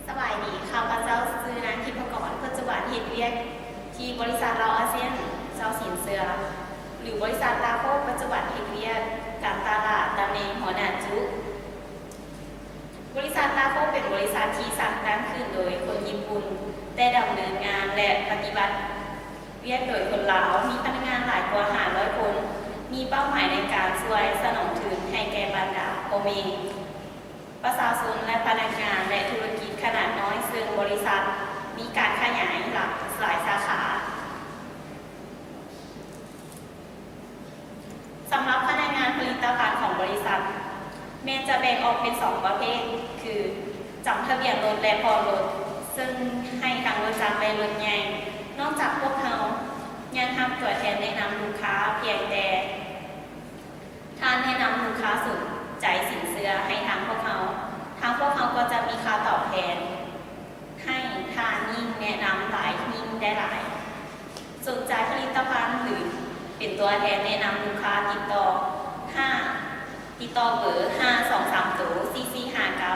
ສະບາຍດີ, ຂ້າພະເຈົ້າຊື່ນາງທິບພະກອນ, ປັດຈຸບັນເຮັດວຽກທີ່ບໍລິສັດລາວອາຊຽນເຈົ້າສິນເຊື່ອ ຫຼື ບໍລິສັດລາໂຄ, ປັດຈຸບັນເຮັດວຽກການຕະຫຼາດ, ຕຳແໜ່ງຫົວໜ້າຈຸ. ບໍລິສັດລາໂຄເປັນບໍລິສັດທີ່ສ້າງຕັ້ງຂຶ້ນໂດຍຄົນຍີ່ປຸ່ນ, ແຕ່ດຳເນີນງານ ແລະ ປະຕິບັດວຽກໂດຍຄົນລາວ, ມີພະນັກງານຫຼາຍກວ່າຫ້າຮ້ອຍຄົນ, ມີເປົ້າໝາຍໃນການຊ່ວຍສະໜອງທຶນໃຫ້ແກ່ບັນດາພໍ່ແມ່ ປະຊາຊົນ ແລະ ພະນັກງານ ແລະ ທຸລະກິດຂະໜາດນ້ອຍ, ເຊິ່ງບໍລິສັດມີການຂະຫຍາຍຫຼາກຫຼາຍສາຂາ. ສຳລັບພະນັກງານຜະລິດຕະພັນຂອງບໍລິສັດ ແມ່ນຈະແບ່ງອອກເປັນສອງປະເພດ ຄື ຈຳທະບຽນລົດ ແລະ ຜ່ອນລົດ, ເຊິ່ງໃຫ້ທັງລົດຈັກ ແລະ ລົດໃຫຍ່. ນອກຈາກພວກເຮົາຍັງຮັບຕົວແທນແນະນຳລູກຄ້າພຽງແຕ່ ທ່ານແນະນຳລູກຄ້າສົນໃຈສິນເຊື່ອໃຫ້ທາງພວກເຮົາ, ທາງພວກເຮົາກໍຈະມີຄ່າຕອບແທນໃຫ້, ທ່ານຍິ່ງແນະນຳຫຼາຍ, ຍິ່ງໄດ້ຫຼາຍ. ສົນໃຈຜະລິດຕະພັນ ຫຼື ເປັນຕົວແທນແນະນຳລູກຄ້າ, ຕິດຕໍ່ ຫ້າ ຕິດຕໍ່ເບີ ຫ້າສອງສາມໂຕ ສີ່ສີ່ຫ້າເກົ້າ